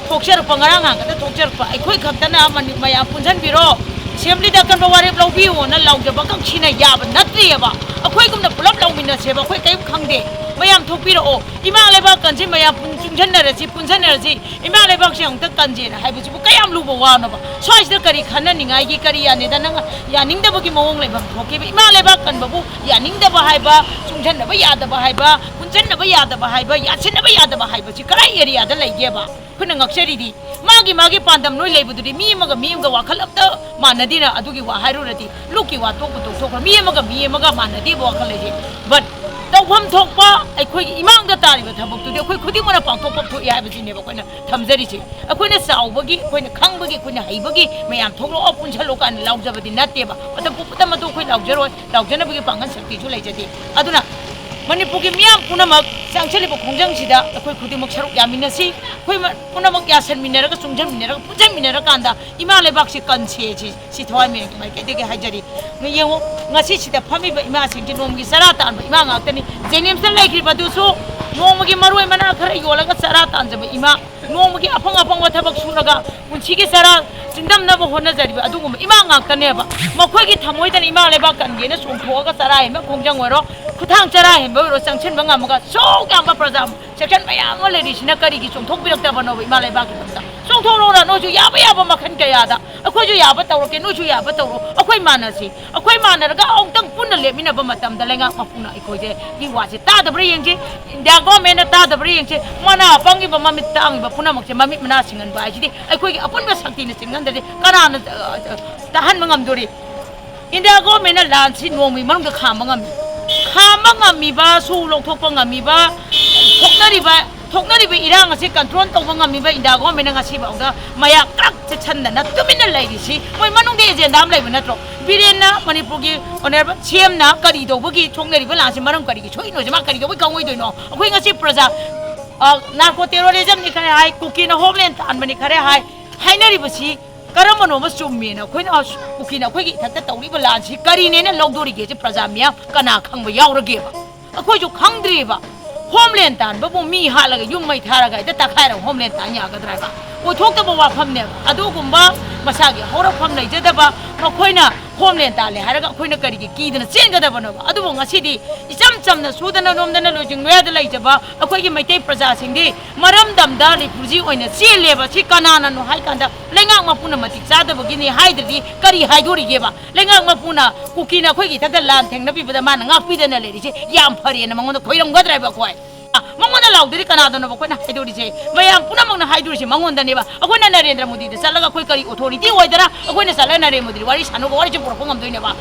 ꯊꯣꯛꯆꯔꯛꯄ, ꯉꯔꯥꯡ ꯉꯍꯥꯟ ꯈꯛꯇ ꯊꯣꯛꯆꯔꯛꯄ, ꯑꯩꯈꯣꯏ ꯈꯛꯇꯅ ꯃꯅꯤ-, ꯃꯌꯥꯝ ꯄꯨꯟꯁꯤꯟꯕꯤꯔꯣ, ꯑꯦꯁꯦꯝꯕ꯭ꯂꯤꯗ ꯑꯀꯟꯕ ꯋꯥꯔꯦꯞ ꯂꯧꯕꯤꯌꯣꯅ ꯂꯥꯎꯖꯕ ꯈꯛꯁꯤꯅ ꯌꯥꯕ ꯅꯠꯇ꯭ꯔꯤꯑꯕ꯫ ꯑꯩꯈꯣꯏꯒꯨꯝꯅ ꯄꯨꯂꯞ ꯂꯥꯎꯃꯤꯟꯅꯁꯦꯕ, ꯑꯩꯈꯣꯏ ꯀꯔꯤꯝ ꯈꯪꯗꯦ꯫ ꯃꯌꯥꯝ ꯊꯣꯛꯄꯤꯔꯛꯑꯣ, ꯏꯃꯥ ꯂꯩꯕꯥꯛ ꯀꯟꯁꯤ, ꯃꯌꯥꯝ ꯄꯨꯟ-, ꯆꯨꯡꯁꯤꯟꯅꯔꯁꯤ, ꯄꯨꯟꯁꯤꯟꯅꯔꯁꯤ, ꯏꯃꯥ ꯂꯩꯕꯥꯛꯁꯦ ꯑꯃꯨꯛꯇ ꯀꯟꯁꯦꯅ ꯍꯥꯏꯕꯁꯤꯕꯨ ꯀꯌꯥꯝ ꯂꯨꯕ ꯋꯥꯅꯣꯕ? ꯁ꯭ꯋꯥꯏꯁꯤꯗ ꯀꯔꯤ ꯈꯟꯅꯅꯤꯡꯉꯥꯏꯒꯤ, ꯀꯔꯤ ꯌꯥꯅꯤꯗ ꯅꯪ ꯌꯥꯅꯤꯡꯗꯕꯒꯤ ꯃꯑꯣꯡ ꯂꯩꯐꯝ ꯊꯣꯛꯈꯤꯕ? ꯏꯃꯥ ꯂꯩꯕꯥꯛ ꯀꯟꯕꯕꯨ ꯌꯥꯅꯤꯡꯗꯕ ꯍꯥꯏꯕ, ꯆꯨꯡꯁꯤꯟꯅꯕ ꯌꯥꯗꯕ ꯍꯥꯏꯕ, ꯄꯨꯟꯁꯤꯟꯅꯕ ꯌꯥꯗꯕ ꯍꯥꯏꯕ, ꯌꯥꯠꯁꯤꯟꯅꯕ ꯌꯥꯗꯕ ꯍꯥꯏꯕꯁꯤ ꯀꯔꯥꯏ ꯑꯦꯔꯤꯌꯥꯗ ꯂꯩꯒꯦꯕ? ꯑꯩꯈꯣꯏꯅ ꯉꯛꯆꯔꯤꯗꯤ ꯃꯥꯒꯤ ꯃꯥꯒꯤ ꯄꯥꯟꯗꯝ ꯂꯣꯏ ꯂꯩꯕꯗꯨꯗꯤ, ꯃꯤ ꯑꯃꯒ ꯃꯤ ꯑꯃꯒ ꯋꯥꯈꯜ ꯑꯝꯇ ꯃꯥꯟꯅꯗꯦꯅ꯫ ꯑꯗꯨꯒꯤ ꯋꯥ ꯍꯥꯏꯔꯨꯔꯗꯤ ꯂꯣꯛꯀꯤ ꯋꯥ ꯇꯣꯛꯄꯨ ꯇꯣꯛꯊꯣꯛꯈ꯭ꯔꯣ, ꯃꯤ ꯑꯃꯒ ꯃꯤ ꯑꯃꯒ ꯃꯥꯟꯅꯗꯦꯕ ꯋꯥꯈꯜ ꯂꯩꯁꯦ꯫ But ꯇꯧꯐꯝ ꯊꯣꯛꯄ ꯑꯩꯈꯣꯏꯒꯤ ꯏꯃꯥꯡꯗ ꯇꯥꯔꯤꯕ ꯊꯕꯛꯇꯨꯗꯤ ꯑꯩꯈꯣꯏ ꯈꯨꯗꯤꯡꯃꯛꯅ ꯄꯥꯡꯊꯣꯛꯐꯝ ꯊꯣꯛꯏ ꯍꯥꯏꯕꯁꯤꯅꯦꯕ ꯑꯩꯈꯣꯏꯅ ꯊꯝꯖꯔꯤꯁꯦ꯫ ꯑꯩꯈꯣꯏꯅ ꯆꯥꯎꯕꯒꯤ, ꯑꯩꯈꯣꯏꯅ ꯈꯪꯕꯒꯤ, ꯑꯩꯈꯣꯏꯅ ꯍꯩꯕꯒꯤ ꯃꯌꯥꯝ ꯊꯣꯛꯂꯛꯑꯣ ꯄꯨꯟꯁꯤꯜꯂꯣ ꯀꯥꯏꯅ ꯂꯥꯎꯖꯕꯗꯤ ꯅꯠꯇꯦꯕ꯫ ꯃꯇꯝ ꯄꯨꯝꯕꯗ ꯃꯗꯨ ꯑꯩꯈꯣꯏ ꯂꯥꯎꯖꯔꯣꯏ, ꯂꯥꯎꯖꯅꯕꯒꯤ ꯄꯥꯡꯒꯜ ꯁꯛꯇꯤꯁꯨ ꯂꯩꯖꯗꯦ꯫ ꯑꯗꯨꯅ ꯃꯅꯤꯄꯨꯔꯒꯤ ꯃꯤꯌꯥꯝ ꯄꯨꯝꯅꯃꯛ ꯆꯪꯁꯤꯜꯂꯤꯕ ꯈꯣꯡꯖꯪꯁꯤꯗ ꯑꯩꯈꯣꯏ ꯈꯨꯗꯤꯡꯃꯛ ꯁꯔꯨꯛ ꯌꯥꯃꯤꯟꯅꯁꯤ꯫ ꯑꯩꯈꯣꯏ ꯃ-, ꯄꯨꯝꯅꯃꯛ ꯌꯥꯁꯟꯃꯤꯟꯅꯔꯒ, ꯆꯨꯡꯁꯤꯟꯃꯤꯟꯅꯔꯒ, ꯄꯨꯟꯁꯤꯟꯃꯤꯟꯅꯔꯀꯥꯟꯗ ꯏꯃꯥ ꯂꯩꯕꯥꯛꯁꯤ ꯀꯟꯁꯦ ꯁꯤ, ꯁꯤ ꯊꯋꯥꯏ ꯃꯦꯟ ꯃꯥꯏꯀꯩꯗꯒꯤ ꯍꯥꯏꯖꯔꯤ꯫ ꯌꯦꯡꯉꯨ, ꯉꯁꯤ ꯁꯤꯗ ꯐꯝꯃꯤꯕ ꯏꯃꯥꯁꯤꯡꯁꯤ ꯅꯣꯡꯃꯒꯤ ꯆꯔꯥ ꯇꯥꯟꯕ ꯏꯃꯥ ꯉꯥꯛꯇꯅꯤ꯫ ꯖꯦꯅꯤꯝꯁꯇ ꯂꯩꯈ꯭ꯔꯤꯕꯗꯨꯁꯨ ꯅꯣꯡꯃꯒꯤ ꯃꯔꯣꯏ ꯃꯅꯥ ꯈꯔ ꯌꯣꯜꯂꯒ ꯆꯔꯥ ꯇꯥꯟꯖꯕ ꯏꯃꯥ, ꯅꯣꯡꯃꯒꯤ ꯑꯐꯪ ꯑꯐꯪꯕ ꯊꯕꯛ ꯁꯨꯔꯒ ꯄꯨꯟꯁꯤꯒꯤ ꯆꯔꯥ ꯆꯤꯟꯗꯝꯅꯕ ꯍꯣꯠꯅꯖꯔꯤꯕ ꯑꯗꯨꯒꯨꯝꯕ ꯏꯃꯥ ꯉꯥꯛꯇꯅꯦꯕ꯫ ꯃꯈꯣꯏꯒꯤ ꯊꯃꯣꯏꯗꯅ ꯏꯃꯥ ꯂꯩꯕꯥꯛ ꯀꯟꯒꯦꯅ ꯆꯣꯡꯊꯣꯛꯑꯒ ꯆꯔꯥ ꯍꯦꯟꯕ ꯈꯣꯡꯖꯪ ꯑꯣꯏꯔꯣ, ꯈꯨꯊꯥꯡ ꯆꯔꯥ ꯍꯦꯟꯕ ꯑꯣꯏꯔꯣ, ꯆꯪꯁꯤꯟꯕ ꯉꯝꯃꯒ ꯁꯨꯛ ꯌꯥꯝꯕ ꯄ꯭ꯔꯖꯥ ꯁꯦꯛꯁꯟ ꯃꯌꯥꯝ ꯑꯃ ꯂꯩꯔꯤꯁꯤꯅ ꯀꯔꯤꯒꯤ ꯆꯣꯡꯊꯣꯛꯄꯤꯔꯛꯇꯕꯅꯣꯕ ꯏꯃꯥ ꯂꯩꯕꯥꯛꯀꯤꯗꯃꯛꯇ? ꯆꯣꯡꯊꯣꯛꯂꯛꯑꯣꯔ, ꯅꯣꯏꯁꯨ ꯌꯥꯕ ꯌꯥꯕ ꯃꯈꯜ ꯀꯌꯥꯗ꯫ ꯑꯩꯈꯣꯏꯁꯨ ꯌꯥꯕ ꯇꯧꯔꯛꯀꯦ, ꯅꯣꯏꯁꯨ ꯌꯥꯕ ꯇꯧꯔꯣ, ꯑꯩꯈꯣꯏ ꯃꯥꯟꯅꯁꯤ꯫ ꯑꯩꯈꯣꯏ ꯃꯥꯟꯅꯔꯒ ꯑꯃꯨꯛꯇꯪ ꯄꯨꯟꯅ ꯂꯦꯞꯃꯤꯟꯅꯕ ꯃꯇꯝꯗ ꯂꯩꯉꯥꯛ ꯃꯄꯨꯅ ꯑꯩꯈꯣꯏꯁꯦ ꯒꯤ ꯋꯥꯁꯦ ꯇꯥꯗꯕ꯭ꯔꯥ ꯌꯦꯡꯁꯤ꯫ ꯏꯟꯗꯤꯌꯥ ꯒꯣꯔꯃꯦꯟꯅ ꯇꯥꯗꯕ꯭ꯔꯥ ꯌꯦꯡꯁꯤ꯫ ꯃꯅꯥ ꯄꯪꯉꯤꯕ, ꯃꯃꯤꯠ ꯇꯥꯡꯉꯤꯕ ꯄꯨꯝꯅꯃꯛꯁꯦ ꯃꯃꯤꯠ ꯃꯅꯥ ꯁꯤꯡꯍꯟꯕ ꯍꯥꯏꯁꯤꯗꯤ ꯑꯩꯈꯣꯏꯒꯤ ꯑꯄꯨꯟꯕ ꯁꯛꯇꯤꯅ ꯆꯤꯡꯍꯟꯗ꯭ꯔꯗꯤ ꯀꯅꯥꯅ, ꯑ, ꯑ, ꯇꯥꯍꯟꯕ ꯉꯝꯗꯣꯔꯤ? ꯏꯟꯗꯤꯌꯥ ꯒꯣꯔꯃꯦꯟꯅ ꯂꯥꯟꯁꯤ ꯅꯣꯡꯃꯒꯤ ꯃꯅꯨꯡꯗ ꯈꯥꯝꯕ ꯉꯝꯃꯤ꯫ ꯈꯥꯝꯕ ꯉꯝꯃꯤꯕ, ꯁꯨ ꯂꯧꯊꯣꯛꯄ ꯉꯝꯃꯤꯕ, ꯊꯣꯛꯅꯔꯤꯕ, ꯊꯣꯛꯅꯔꯤꯕ ꯏꯔꯥꯡ ꯑꯁꯤ ꯀꯟꯇ꯭ꯔꯣꯜ ꯇꯧꯕ ꯉꯝꯃꯤꯕ ꯏꯟꯗꯤꯌꯥ ꯒꯣꯔꯃꯦꯟꯅ ꯉꯁꯤꯐꯥꯎꯗ ꯃꯌꯥ ꯀ꯭ꯔꯛ ꯆꯦꯠꯁꯟꯗꯅ ꯇꯨꯃꯤꯟꯅ ꯂꯩꯔꯤꯁꯤ ꯃꯣꯏ ꯃꯅꯨꯡꯗ ꯑꯦꯖꯦꯟꯗꯥ ꯑꯃ ꯂꯩꯕ ꯅꯠꯇ꯭ꯔꯣ? ꯕꯤꯔꯦꯟꯅ, ꯃꯅꯤꯄꯨꯔꯒꯤ ꯑꯣꯅꯔꯦꯕꯜ ꯁꯤ ꯑꯦꯝꯅ ꯀꯔꯤ ꯇꯧꯕꯒꯤ ꯊꯣꯛꯅꯔꯤꯕ ꯂꯥꯟꯁꯤ ꯃꯔꯝ ꯀꯔꯤꯒꯤ ꯁꯣꯛꯏꯅꯣꯁꯦ ꯃꯥ ꯀꯔꯤ ꯇꯧꯕꯒꯤ ꯈꯪꯉꯣꯏꯗꯣꯏꯅꯣ? ꯑꯩꯈꯣꯏ ꯉꯁꯤ ꯄ꯭ꯔꯖꯥ, ꯑ, ꯅꯥꯔꯀꯣ ꯇꯦꯔꯣꯔꯤꯖꯝꯅꯤ ꯈꯔ ꯍꯥꯏ, ꯀꯨꯀꯤꯅ ꯍꯣꯝꯂꯦꯟ ꯇꯥꯟꯕꯅꯤ ꯈꯔ ꯍꯥꯏ, ꯍꯥꯏꯅꯔꯤꯕꯁꯤ ꯀꯔꯝꯕꯅꯣꯃ ꯆꯨꯝꯃꯦꯅ ꯑꯩꯈꯣꯏꯅ, ꯀꯨꯀꯤꯅ ꯑꯩꯈꯣꯏꯒꯤ ꯏꯊꯛꯇ ꯇꯧꯔꯤꯕ ꯂꯥꯟꯁꯤ ꯀꯔꯤꯅꯦꯅ ꯂꯧꯗꯣꯔꯤꯒꯦꯁꯦ ꯄ꯭ꯔꯖꯥ ꯃꯤꯌꯥꯝ ꯀꯅꯥ ꯈꯪꯕ ꯌꯥꯎꯔꯒꯦꯕ? ꯑꯩꯈꯣꯏꯁꯨ ꯈꯪꯗ꯭ꯔꯤꯕ꯫ ꯍꯣꯝꯂꯦꯟ ꯇꯥꯟꯕꯕꯨ ꯃꯤ ꯍꯥꯠꯂꯒ ꯌꯨꯝ ꯃꯩ ꯊꯥꯔꯒ ꯍꯦꯛꯇ ꯇꯛꯈꯥꯏꯔꯒ ꯍꯣꯝꯂꯦꯟ ꯇꯥꯟ ꯌꯥꯒꯗ꯭ꯔꯥ ꯍꯥꯏꯕ? ꯑꯣꯏꯊꯣꯛꯇꯕ ꯋꯥꯐꯝꯅꯦꯕ꯫ ꯑꯗꯨꯒꯨꯝꯕ ꯃꯁꯥꯒꯤ ꯍꯧꯔꯛꯐꯝ ꯂꯩꯖꯗꯕ ꯃꯈꯣꯏꯅ ꯍꯣꯝꯂꯦꯟ ꯇꯥꯜꯂꯦ ꯍꯥꯏꯔꯒ ꯑꯩꯈꯣꯏꯅ ꯀꯔꯤꯒꯤ ꯀꯤꯗꯅ ꯆꯦꯟꯒꯗꯕꯅꯣꯕ? ꯑꯗꯨꯕꯨ ꯉꯁꯤꯗꯤ ꯏꯆꯝ ꯆꯝꯅ ꯁꯨꯗꯅ ꯅꯣꯝꯗꯅ ꯂꯨꯏ ꯆꯤꯡꯂꯣꯌꯥꯗ ꯂꯩꯖꯕ ꯑꯩꯈꯣꯏꯒꯤ ꯃꯩꯇꯩ ꯄ꯭ꯔꯖꯥꯁꯤꯡꯗꯤ ꯃꯔꯝꯗꯝꯗ ꯔꯤꯐ꯭ꯌꯨꯖꯤ ꯑꯣꯏꯅ ꯆꯦꯜꯂꯦꯕ꯫ ꯁꯤ ꯀꯅꯥꯅꯅꯣ ꯍꯥꯏ ꯀꯥꯟꯗ ꯂꯩꯉꯥꯛ ꯃꯄꯨꯅ ꯃꯇꯤꯛ ꯆꯥꯗꯕꯒꯤꯅꯤ ꯍꯥꯏꯗ꯭ꯔꯗꯤ ꯀꯔꯤ ꯍꯥꯏꯗꯣꯔꯤꯒꯦꯕ? ꯂꯩꯉꯥꯛ ꯃꯄꯨꯅ ꯀꯨꯀꯤꯅ ꯑꯩꯈꯣꯏꯒꯤ ꯏꯊꯛꯇ ꯂꯥꯟ ꯊꯦꯡꯅꯕꯤꯕꯗ ꯃꯥꯅ ꯉꯥꯛꯄꯤꯗꯅ ꯂꯩꯔꯤꯁꯦ ꯌꯥꯝ ꯐꯔꯦꯅ ꯃꯉꯣꯟꯗ ꯈꯣꯏꯔꯝꯒꯗ꯭ꯔꯥ ꯍꯥꯏꯕ ꯑꯩꯈꯣꯏ? ꯃꯉꯣꯟꯗ ꯂꯥꯎꯗꯗꯤ ꯀꯅꯥꯗꯅꯣꯕ ꯑꯩꯈꯣꯏꯅ ꯍꯥꯏꯗꯣꯔꯤꯁꯦ? ꯃꯌꯥꯝ ꯄꯨꯝꯅꯃꯛꯅ ꯍꯥꯏꯗꯣꯔꯤꯁꯦ ꯃꯉꯣꯟꯗꯅꯦꯕ꯫ ꯑꯩꯈꯣꯏꯅ ꯅꯔꯦꯟꯗ꯭ꯔ ꯃꯣꯗꯤꯗ ꯆꯠꯂꯒ ꯑꯩꯈꯣꯏ ꯀꯔꯤ ꯑꯣꯊꯣꯔꯤꯇꯤ ꯑꯣꯏꯗꯅ ꯑꯩꯈꯣꯏꯅ ꯆꯠꯂꯒ ꯅꯔꯦꯟꯗ꯭ꯔ ꯃꯣꯗꯤꯗ ꯋꯥꯔꯤ ꯁꯥꯟꯅꯔꯒ ꯋꯥꯔꯤꯁꯦ ꯄꯨꯔꯛꯄ ꯉꯝꯗꯣꯏꯅꯦꯕ?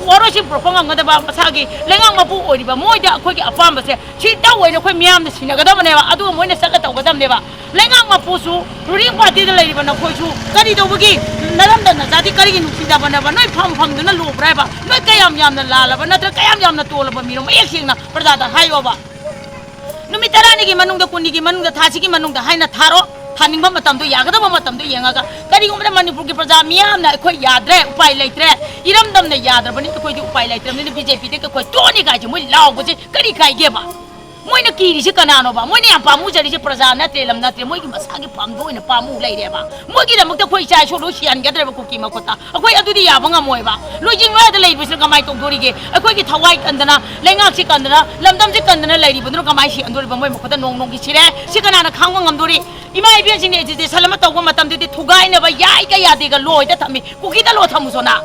ꯋꯥꯔꯣꯏꯁꯤꯟ ꯄꯨꯔꯛꯄ ꯉꯝꯒꯗꯕ ꯃꯁꯥꯒꯤ ꯂꯩꯉꯥꯛ ꯃꯄꯨ ꯑꯣꯏꯔꯤꯕ ꯃꯣꯏꯗ ꯑꯩꯈꯣꯏꯒꯤ ꯑꯄꯥꯝꯕꯁꯦ ꯁꯤ ꯇꯧꯑꯣꯏꯅ ꯑꯩꯈꯣꯏ ꯃꯤꯌꯥꯝꯅ ꯁꯤꯟꯅꯒꯗꯕꯅꯦꯕ꯫ ꯑꯗꯨꯒ ꯃꯣꯏꯅ ꯆꯠꯂ ꯇꯧꯒꯗꯕꯅꯦꯕ꯫ ꯂꯩꯉꯥꯛ ꯃꯄꯨꯁꯨ, ꯔꯨꯂꯤꯡ ꯄꯥꯔꯇꯤꯗ ꯂꯩꯔꯤꯕ ꯅꯈꯣꯏꯁꯨ ꯀꯔꯤ ꯇꯧꯕꯒꯤ ꯀꯔꯝꯗ ꯅꯆꯥꯗꯤ ꯀꯔꯤꯒꯤ ꯅꯨꯡꯁꯤꯗꯕꯅꯦꯕ? ꯅꯣꯏ ꯐꯝ ꯐꯝꯗꯨꯅ ꯂꯨꯕ꯭ꯔꯥ ꯍꯥꯏꯕ? ꯅꯣꯏ ꯀꯌꯥꯝ ꯌꯥꯝꯅ ꯂꯥꯜꯂꯕ ꯅꯠꯇ꯭ꯔ ꯀꯌꯥꯝ ꯌꯥꯝꯅ ꯇꯣꯜꯂꯕ ꯃꯤꯅꯣ? ꯃꯌꯦꯛ ꯁꯦꯡꯅ ꯄ꯭ꯔꯖꯥꯗ ꯍꯥꯏꯌꯣꯕ꯫ ꯅꯨꯃꯤꯠ ꯇꯔꯥꯅꯤꯒꯤ ꯃꯅꯨꯡꯗ, ꯀꯨꯟꯅꯤꯒꯤ ꯃꯅꯨꯡꯗ, ꯊꯥꯁꯤꯒꯤ ꯃꯅꯨꯡꯗ ꯍꯥꯏꯅ ꯊꯥꯔꯣ꯫ ꯊꯥꯅꯤꯡꯕ ꯃꯇꯝꯗꯣ, ꯌꯥꯒꯗꯕ ꯃꯇꯝꯗꯣ ꯌꯦꯡꯉꯒ꯫ ꯀꯔꯤꯒꯨꯝꯕꯗ ꯃꯅꯤꯄꯨꯔꯒꯤ ꯄ꯭ꯔꯖꯥ ꯃꯤꯌꯥꯝꯅ ꯑꯩꯈꯣꯏ ꯌꯥꯗ꯭ꯔꯦ, ꯎꯄꯥꯏ ꯂꯩꯇ꯭ꯔꯦ, ꯏꯔꯝꯗꯝꯅ ꯌꯥꯗ꯭ꯔꯕꯅꯤꯅ ꯑꯩꯈꯣꯏꯗꯤ ꯎꯄꯥꯏ ꯂꯩꯇ꯭ꯔꯕꯅꯤꯅ ꯕꯤ ꯖꯦ ꯄꯤꯗꯒꯤ ꯑꯩꯈꯣꯏ ꯇꯣꯛꯑꯅꯤ ꯀꯥꯏꯁꯦ ꯃꯣꯏ ꯂꯥꯎꯕꯁꯦ ꯀꯔꯤ ꯀꯥꯏꯒꯦꯕ? ꯃꯣꯏꯅ ꯀꯤꯔꯤꯁꯦ ꯀꯅꯥꯅꯣꯕ? ꯃꯣꯏꯅ ꯌꯥꯝ ꯄꯥꯝꯃꯨꯖꯔꯤꯁꯦ ꯄ꯭ꯔꯖꯥ ꯅꯠꯇ꯭ꯔꯦ, ꯂꯝ ꯅꯠꯇ꯭ꯔꯦ, ꯃꯣꯏꯒꯤ ꯃꯁꯥꯒꯤ ꯐꯝꯗ ꯑꯣꯏꯅ ꯄꯥꯝꯃꯨ ꯂꯩꯔꯦꯕ꯫ ꯃꯣꯏꯒꯤꯗꯃꯛꯇ ꯑꯩꯈꯣꯏ ꯏꯆꯥ ꯏꯁꯨ ꯂꯣꯏ ꯁꯤꯍꯟꯒꯗ꯭ꯔꯦꯕ ꯀꯨꯀꯤ ꯃꯈꯨꯠꯇ꯫ ꯑꯩꯈꯣꯏ ꯑꯗꯨꯗꯤ ꯌꯥꯕ ꯉꯝꯃꯣꯏꯕ꯫ ꯂꯣꯏꯖꯤꯡ ꯂꯣꯏꯗ ꯂꯩꯕꯁꯤꯅ ꯀꯃꯥꯏꯅ ꯇꯧꯗꯣꯔꯤꯒꯦ? ꯑꯩꯈꯣꯏꯒꯤ ꯊꯋꯥꯏ ꯀꯟꯗꯅ, ꯂꯩꯉꯥꯛꯁꯤ ꯀꯟꯗꯅ, ꯂꯝꯗꯝꯁꯤ ꯀꯟꯗꯅ ꯂꯩꯔꯤꯕꯗꯨꯅ ꯀꯃꯥꯏꯅ ꯁꯤꯍꯟꯗꯣꯔꯤꯕ? ꯃꯣꯏ ꯃꯈꯨꯠꯇ ꯅꯣꯡ ꯅꯣꯡꯒꯤ ꯁꯤꯔꯦ꯫ ꯁꯤ ꯀꯅꯥꯅ ꯈꯥꯡꯕ ꯉꯝꯗꯣꯔꯤ? ꯏꯃꯥ ꯏꯕꯦꯟꯁꯤꯡꯅ ꯑꯦꯖꯤꯇꯦꯁꯟ ꯑꯃ ꯇꯧꯕ ꯃꯇꯝꯗꯗꯤ ꯊꯨꯒꯥꯏꯅꯕ ꯌꯥꯏꯒ ꯌꯥꯗꯦꯒ ꯂꯣꯏꯗ ꯊꯝꯃꯤ꯫ ꯀꯨꯀꯤꯗ ꯂꯣ ꯊꯝꯃꯨꯁꯣꯅ꯫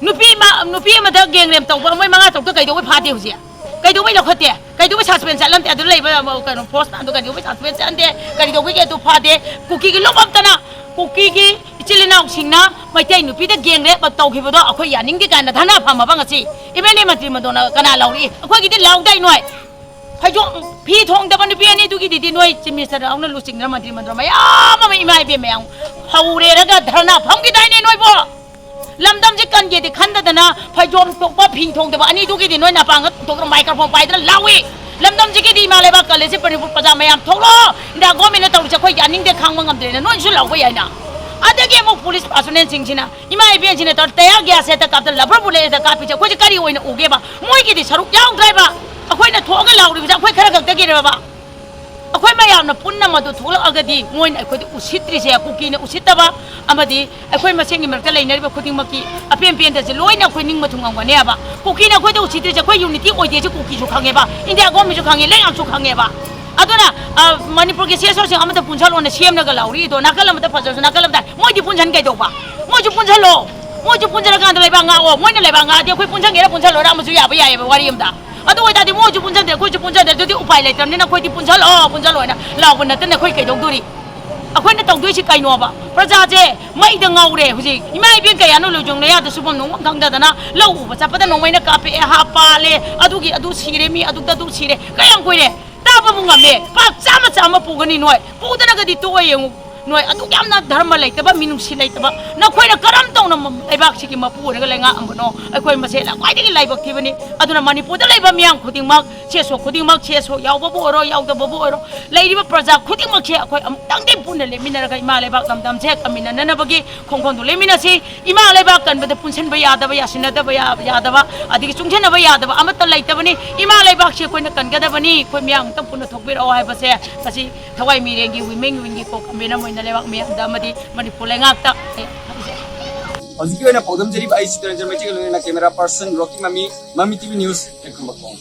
ꯅꯨꯄꯤ ꯑꯃ, ꯅꯨꯄꯤ ꯑꯃꯗ ꯒꯦꯡꯔꯦꯞ ꯇꯧꯕ ꯃꯣꯏ ꯃꯉꯥ ꯇꯔꯨꯛꯇ ꯀꯩꯗꯧꯕꯩ ꯐꯥꯗꯦ ꯍꯧꯖꯤꯛ? ꯀꯩꯗꯧꯕꯩ ꯂꯧꯈꯠꯇꯦ? ꯀꯩꯗꯧꯕꯩ ꯁꯁꯄꯦꯟ ꯆꯠꯂꯝꯗꯦ? ꯑꯗꯨ ꯂꯩꯕ, ꯑ, ꯀꯩꯅꯣ, ꯐꯣꯔꯁ ꯃꯌꯥꯝꯗꯣ ꯀꯩꯗꯧꯕꯩ ꯁꯁꯄꯦꯟ ꯆꯠꯂꯝꯗꯦ? ꯀꯔꯤ ꯇꯧꯕꯒꯤ ꯑꯗꯨ ꯐꯥꯗꯦ? ꯀꯨꯀꯤꯒꯤ ꯂꯨꯞ ꯑꯝꯇꯅ ꯀꯨꯀꯤꯒꯤ ꯏꯆꯤꯜ ꯏꯅꯥꯎꯁꯤꯡꯅ ꯃꯩꯇꯩ ꯅꯨꯄꯤꯗ ꯒꯦꯡꯔꯦꯞ ꯇꯧꯈꯤꯕꯗꯣ ꯑꯩꯈꯣꯏ ꯌꯥꯅꯤꯡꯗꯦ ꯀꯥꯏꯅ ꯙꯔꯅꯥ ꯐꯝꯃꯕ ꯉꯁꯤ ꯑꯦꯝ ꯑꯦꯜ ꯑꯦ ꯃꯟꯇ꯭ꯔꯤ ꯃꯟꯗꯣꯟꯅ ꯀꯅꯥ ꯂꯥꯎꯔꯛꯏ? ꯑꯩꯈꯣꯏꯒꯤꯗꯤ ꯂꯥꯎꯗꯥꯏ ꯅꯣꯏ? ꯐꯩꯖꯣꯝ, ꯐꯤ ꯊꯣꯡꯗꯕ ꯅꯨꯄꯤ ꯑꯅꯤꯗꯨꯒꯤꯗꯨꯗꯤ ꯅꯣꯏ ꯆꯤꯐ ꯃꯤꯅꯤꯁꯇꯔ ꯌꯥꯎꯅ ꯂꯨꯆꯤꯡꯗꯅ ꯃꯟꯇ꯭ꯔꯤ ꯃꯟꯗꯣꯟ ꯃꯌꯥꯝ ꯑꯃ, ꯏꯃꯥ ꯏꯕꯦꯟ ꯃꯌꯥꯝ ꯍꯧꯔꯦꯔꯒ ꯙꯔꯅꯥ ꯐꯝꯈꯤꯗꯥꯏꯅꯦ ꯅꯣꯏꯕꯣ? ꯂꯝꯗꯝꯁꯦ ꯀꯟꯒꯦꯗꯤ ꯈꯟꯗꯗꯅ ꯐꯩꯖꯣꯝ ꯊꯣꯛꯄ, ꯐꯤ ꯊꯣꯡꯗꯕ ꯑꯅꯤꯗꯨꯒꯤꯗꯤ ꯅꯣꯏ ꯅꯄꯥꯡꯒ ꯊꯣꯛꯇꯅ ꯃꯥꯏꯀ꯭ꯔꯣꯐꯣꯟ ꯄꯥꯏꯗꯅ ꯂꯥꯎꯏ꯫ ꯂꯝꯗꯝꯁꯤꯒꯤꯗꯤ ꯏꯃꯥ ꯂꯩꯕꯥꯛ ꯀꯜꯂꯤꯁꯦ ꯃꯅꯤꯄꯨꯔ ꯄ꯭ꯔꯖꯥ ꯃꯌꯥꯝ ꯊꯣꯛꯂꯛꯑꯣ, ꯏꯟꯗꯤꯌꯥ ꯒꯣꯔꯃꯦꯟꯅ ꯇꯧꯔꯤꯁꯦ ꯑꯩꯈꯣꯏ ꯌꯥꯅꯤꯡꯗꯦ, ꯈꯥꯡꯕ ꯉꯝꯗ꯭ꯔꯦꯅ ꯅꯣꯏꯁꯨ ꯂꯥꯎꯕ ꯌꯥꯏꯅ꯫ ꯑꯗꯒꯤ ꯑꯃꯨꯛ ꯄꯨꯂꯤꯁ ꯄꯥꯔꯁꯣꯅꯦꯜꯁꯤꯡꯁꯤꯅ ꯏꯃꯥ ꯏꯕꯦꯟꯁꯤꯡꯅ ꯇꯧꯔ ꯇꯌꯥꯔ ꯒ꯭ꯌꯥꯁ ꯍꯦꯛꯇ ꯀꯥꯞꯇꯅ ꯂꯕꯔ ꯕꯨꯂꯦꯠ ꯍꯦꯛꯇ ꯀꯥꯞꯄꯤꯁꯦ ꯑꯩꯈꯣꯏꯁꯦ ꯀꯔꯤ ꯑꯣꯏꯅ ꯎꯒꯦꯕ? ꯃꯣꯏꯒꯤꯗꯤ ꯁꯔꯨꯛ ꯌꯥꯎꯗ꯭ꯔꯦꯕ꯫ ꯑꯩꯈꯣꯏꯅ ꯊꯣꯛꯑꯒ ꯂꯥꯎꯔꯤꯕꯁꯦ ꯑꯩꯈꯣꯏ ꯈꯔ ꯈꯛꯇꯒꯤꯔꯕ? ꯑꯩꯈꯣꯏ ꯃꯌꯥꯝꯅ ꯄꯨꯟꯅ ꯃꯗꯨ ꯊꯣꯛꯂꯛꯑꯒꯗꯤ ꯃꯣꯏꯅ ꯑꯩꯈꯣꯏꯗ ꯎꯁꯤꯠꯇ꯭ꯔꯤꯁꯦ, ꯀꯨꯀꯤꯅ ꯎꯁꯤꯠꯇꯕ ꯑꯃꯗꯤ ꯑꯩꯈꯣꯏ ꯃꯁꯦꯟꯒꯤ ꯃꯔꯛꯇ ꯂꯩꯅꯔꯤꯕ ꯈꯨꯗꯤꯡꯃꯛꯀꯤ ꯑꯄꯦꯟ ꯄꯦꯟꯗꯁꯦ ꯂꯣꯏꯅ ꯑꯩꯈꯣꯏ ꯅꯤꯡꯕ ꯊꯨꯡꯉꯝꯒꯅꯦꯕ꯫ ꯀꯨꯀꯤꯅ ꯑꯩꯈꯣꯏꯗ ꯎꯁꯤꯠꯇ꯭ꯔꯤꯁꯦ ꯑꯩꯈꯣꯏ ꯌꯨꯅꯤꯇꯤ ꯑꯣꯏꯗꯦꯁꯦ ꯀꯨꯀꯤꯁꯨ ꯈꯪꯉꯦꯕ, ꯏꯟꯗꯤꯌꯥ ꯒꯣꯔꯃꯦꯟꯁꯨ ꯈꯪꯉꯦ, ꯂꯩꯉꯥꯛꯁꯨ ꯈꯪꯉꯦꯕ꯫ ꯑꯗꯨꯅ, ꯑ, ꯃꯅꯤꯄꯨꯔꯒꯤ ꯁꯤ ꯑꯦꯁ ꯑꯣꯁꯤꯡ ꯑꯃꯗ ꯄꯨꯟꯁꯜꯂꯣꯅ ꯁꯦꯝꯂꯒ ꯂꯥꯎꯔꯤꯗꯣ, ꯅꯥꯀꯜ ꯑꯃꯗ ꯐꯖꯔꯁꯨ ꯅꯥꯀꯜ ꯑꯃꯗ ꯃꯣꯏꯗꯤ ꯄꯨꯟꯁꯟ ꯀꯩꯗꯧꯕ? ꯃꯣꯏꯁꯨ ꯄꯨꯟꯁꯜꯂꯣ꯫ ꯃꯣꯏꯁꯨ ꯄꯨꯟꯁꯜꯂꯀꯥꯟꯗ ꯂꯩꯕꯥꯛ ꯉꯥꯛꯑꯣ꯫ ꯃꯣꯏꯅ ꯂꯩꯕꯥꯛ ꯉꯥꯛꯑꯗꯤ ꯑꯩꯈꯣꯏ ꯄꯨꯟꯁꯟꯒꯦꯔꯥ ꯄꯨꯟꯁꯜꯂꯣꯏꯔꯥ ꯑꯃꯁꯨ ꯌꯥꯕ ꯌꯥꯏꯑꯕ ꯋꯥꯔꯤ ꯑꯃꯗ꯫ ꯑꯗꯨ ꯑꯣꯏꯇꯥꯔꯗꯤ ꯃꯣꯏꯁꯨ ꯄꯨꯟꯁꯟꯗ꯭ꯔꯦ, ꯑꯩꯈꯣꯏꯁꯨ ꯄꯨꯟꯁꯟꯗ꯭ꯔꯦ, ꯑꯗꯨꯗꯤ ꯎꯄꯥꯏ ꯂꯩꯇ꯭ꯔꯕꯅꯤꯅ ꯑꯩꯈꯣꯏꯗꯤ ꯄꯨꯟꯁꯜꯂꯣ, ꯄꯨꯟꯁꯜꯂꯣꯅ ꯂꯥꯎꯕ ꯅꯠꯇꯅ ꯑꯩꯈꯣꯏ ꯀꯩꯗꯧꯗꯣꯔꯤ? ꯑꯩꯈꯣꯏꯅ ꯇꯧꯗꯣꯏꯁꯤ ꯀꯩꯅꯣꯕ? ꯄ꯭ꯔꯖꯥꯁꯦ ꯃꯩꯗ ꯉꯥꯎꯔꯦ ꯍꯧꯖꯤꯛ꯫ ꯏꯃꯥ ꯏꯕꯦꯟ ꯀꯌꯥꯅꯣ ꯂꯣꯏꯖꯣꯡ ꯂꯣꯌꯥꯗ ꯁꯨꯐꯝ ꯅꯣꯡꯐꯝ ꯈꯪꯗꯗꯅ ꯂꯧ ꯎꯕ ꯆꯠꯄꯗ ꯅꯣꯡꯃꯩꯅ ꯀꯥꯞꯄꯛꯑꯦ, ꯍꯥꯞ ꯄꯥꯜꯂꯦ, ꯑꯗꯨꯒꯤ ꯑꯗꯨ ꯁꯤꯔꯦ, ꯃꯤ ꯑꯗꯨꯗ ꯑꯗꯨ ꯁꯤꯔꯦ꯫ ꯀꯌꯥꯝ ꯀꯨꯏꯔꯦ? ꯇꯥꯕꯕꯨ ꯉꯝꯃꯦ꯫ ꯄꯥꯛ ꯆꯥꯝꯃ ꯆꯥꯝꯃ ꯄꯨꯒꯅꯤ ꯅꯣꯏ꯫ ꯄꯨꯗꯅꯒꯗꯤ ꯇꯣꯛꯑꯣ ꯌꯦꯡꯉꯨ꯫ ꯅꯣꯏ ꯑꯗꯨꯛ ꯌꯥꯝꯅ ꯙꯔꯃ ꯂꯩꯇꯕ, ꯃꯤꯅꯨꯡꯁꯤ ꯂꯩꯇꯕ, ꯅꯈꯣꯏꯅ ꯀꯔꯝ ꯇꯧꯅ ꯃ-, ꯂꯩꯕꯥꯛꯁꯤꯒꯤ ꯃꯄꯨ ꯑꯣꯏꯔꯒ ꯂꯩꯉꯥꯛꯑꯝꯕꯅꯣ? ꯑꯩꯈꯣꯏ ꯃꯁꯦꯅ ꯈ꯭ꯋꯥꯏꯗꯒꯤ ꯂꯥꯏꯕꯛ ꯊꯤꯕꯅꯤ꯫ ꯑꯗꯨꯅ ꯃꯅꯤꯄꯨꯔꯗ ꯂꯩꯕ ꯃꯤꯌꯥꯝ ꯈꯨꯗꯤꯡꯃꯛ, ꯁꯦ ꯁꯣ ꯈꯨꯗꯤꯡꯃꯛ, ꯁꯦ ꯁꯣ ꯌꯥꯎꯕꯕꯨ ꯑꯣꯏꯔꯣ, ꯌꯥꯎꯗꯕꯕꯨ ꯑꯣꯏꯔꯣ, ꯂꯩꯔꯤꯕ ꯄ꯭ꯔꯖꯥ ꯈꯨꯗꯤꯡꯃꯛꯁꯦ ꯑꯩꯈꯣꯏ ꯑꯃꯨꯛꯇꯪꯗꯤ ꯄꯨꯟꯅ ꯂꯦꯞꯃꯤꯟꯅꯔꯒ ꯏꯃꯥ ꯂꯩꯕꯥꯛ ꯂꯝꯗꯝꯁꯦ ꯀꯟꯃꯤꯟꯅꯅꯕꯒꯤ ꯈꯣꯡꯐꯝꯗꯨ ꯂꯦꯞꯃꯤꯟꯅꯁꯤ꯫ ꯏꯃꯥ ꯂꯩꯕꯥꯛ ꯀꯟꯕꯗ ꯄꯨꯟꯁꯤꯟꯕ ꯌꯥꯗꯕ, ꯌꯥꯁꯤꯟꯅꯗꯕ ꯌꯥ-, ꯌꯥꯗꯕ, ꯑꯗꯒꯤ ꯆꯨꯡꯁꯤꯟꯅꯕ ꯌꯥꯗꯕ ꯑꯃꯠꯇ ꯂꯩꯇꯕꯅꯤ꯫ ꯏꯃꯥ ꯂꯩꯕꯥꯛꯁꯤ ꯑꯩꯈꯣꯏꯅ ꯀꯟꯒꯗꯕꯅꯤ꯫ ꯑꯩꯈꯣꯏ ꯃꯤꯌꯥꯝ ꯑꯃꯨꯛꯇꯪ ꯄꯨꯟꯅ ꯊꯣꯛꯄꯤꯔꯛꯑꯣ ꯍꯥꯏꯕꯁꯦ ꯉꯁꯤ ꯊꯋꯥꯏ ꯃꯤꯔꯦꯟꯒꯤ, women wingꯒꯤ ꯀꯣ convener ꯑꯃ ꯑꯣꯏꯅ ꯂꯩꯕꯥꯛ ꯃꯤꯌꯥꯝꯗ ꯑꯃꯗꯤ ꯃꯅꯤꯄꯨꯔ ꯂꯩꯉꯥꯛꯇ ꯑꯩ ꯍꯥꯏꯖꯔꯤ꯫ ꯍꯧꯖꯤꯛꯀꯤ ꯑꯣꯏꯅ ꯄꯥꯎꯗꯝꯖꯔꯤꯕ ꯑꯩ ꯁꯤꯇꯔꯟꯖꯟ ꯃꯩꯇꯩꯒ ꯂꯣꯏꯅꯅ camera person ꯔꯣꯀꯤ ꯃꯃꯤ, ꯃꯃꯤ TV news, ꯂꯩꯈꯨꯝꯕꯈꯣꯡ꯫